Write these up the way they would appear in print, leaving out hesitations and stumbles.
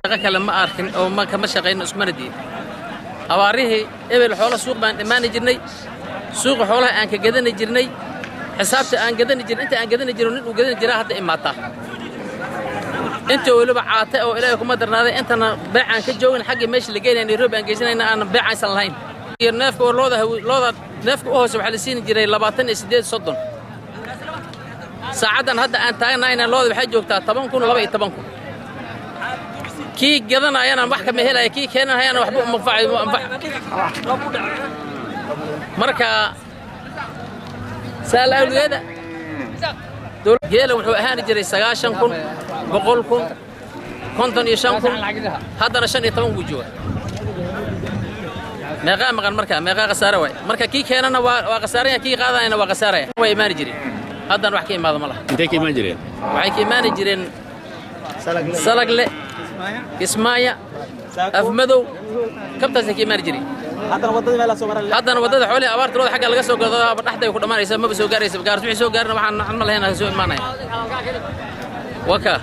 Shaqo kale ma arkin oo ma kama shaqayno, iskumana diin. Abaarihii ebel xoolo suuq baan dhammaani jirnay, suuqa xoolaha aan ka gadani jirnay, xisaabta aan gadani jirnay, inta aan gadani jirno nin uu gadani jiraa hadda imaataa. Inta weliba caata oo Ilaahay kuma darnaaday, intana beecaan ka joogin xaggii meesha la geynaya Nairobi aan geysanayna aanan beec aysan lahayn. Iyo neefka oo looda, looda neefka u hoose waxaa la siini jiray 28, 30. Saacaddan hadda aan taaganahayna looda waxay joogtaa 10,000, 12,000. Kii gadanayana wax kama helaya, kii keenanayana waxba uma anfac. Marka saal awligeeda geela wuxuu ahaani jiray 90,000, 100,000, 55,000, haddana 15 buu jooga. Meeqaa maqan marka? Meeqaa khasaare waay? Marka kii keenana waa khasaaraya, kii qaadanayana waa khasaaraya. Way imaani jireen, haddana wax ka imaado ma laha. Intay ka imaan jireen? Waxay ka imaani jireen Salagle, Kismaaya, Afmadow, kabtaasay ka imaani jireen. Haddana waddada xoolihii abaarta looda xagga laga soo gado aba dhexday ku dhammaanaysa, maba soo gaaraysa gaars. Wixii soo gaarina waxaan ma lahayn soo imaanaya waka.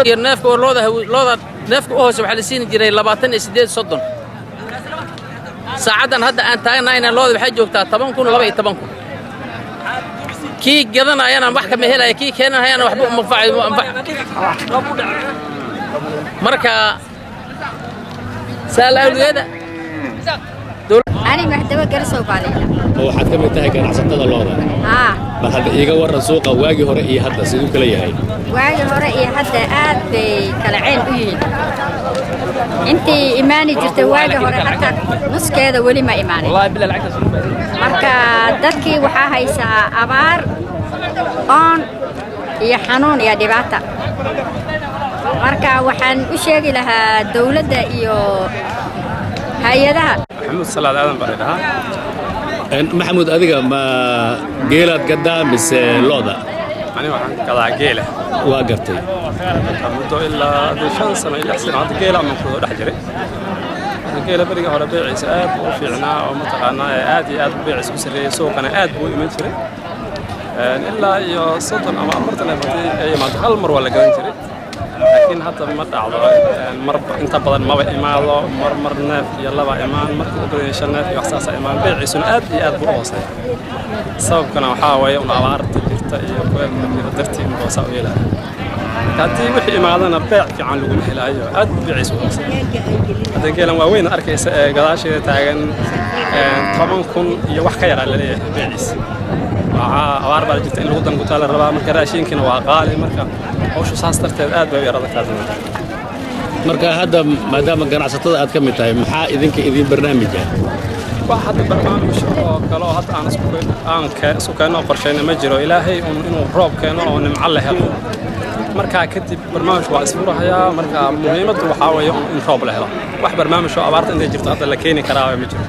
Iyo neefka oo looda, looda neefka u hoose waxaa la siini jiray 28, 30. Saacaddan hadda aan taaganahayna looda waxay joogtaa 10,000, 12,000. Kii gadanayana wax kama helaya, kii keenanayana waxba uma anfac. Marka saal awligeeda. Aniga Maxdaba Garsow baa layidhaha. Oo waxaad ka mid tahay ganacsatada looda? Haa. Bal hadda iiga warran suuqa waagii hore iyo hadda siduu kala yahay. Waagii hore iyo hadda aad bay kala ceen u yihiin. Intii imaani jirtay waagii hore hadda nuskeeda weli ma imaanin. Marka dadkii waxaa haysaa abaar, oon iyo xanuun iyo dhibaata. Marka waxaan u sheegi lahaa dawladda iyo hay-adaha. Maxamuud Salaad Aadan baa la dhahaa. Maxamuud, adiga ma geelaad gaddaa mise lo'da? Aniga waxaan gadaa geela. Waa gartay. Marka muddo ilaa hadii 5 sano iyo 6 sano hadda geela amaan kusoo dhex jiray. Marka geela beriga hore beeciisa aad buu u fiicnaa oo mataqaanaa aad iyo aad buu beeciisa u sarreeyey, suuqana aad buu u iman jiray. Ilaa iyo 30 ama 40 neef haddii ay imaado hal mar waa la gadan jiray, laakiin hadda ma dhacdo. Mar inta badan maba imaado, mar mar neef iyo laba imaan, marka u badan shan neef iyo wax saasa imaan. Beeciisuna aad iyo aad buu u hooseeya. Sababkana waxaa weeye un abaarta jirta iyo kuleelka jira dartii unbuu saa u yeelaya. Marka haddii wixii imaadana beec fiican laguma helaayo, aad buu beeciisu u hooseeya. Hadda geelan waaweyn arkaysa ee gadaasheeda taagan 10,000 iyo wax ka yaraa laleeyahay beeciisa. Waxaa abaar baa jirta, in lagu dangutaa la rabaa, marka raashinkiina waa qaali. Marka hawshu saas darteed aad bay u yar adagtaa. Marka hadda maadaama ganacsatada aad ka mid tahay, maxaa idinka idin barnaamij ah? Wax hadda barnaamij oo kale oo hadda aan isku aan isku keenno oo qorshayna ma jiro. Ilaahay un inuu roob keeno oo nimco la helo, markaa kadib barnaamij waa isfurahayaa. Marka muhiimaddu waxaa weeye un in roob la helo. Wax barnaamij oo abaarta intay jirto hadda la keeni karaa ma jiro.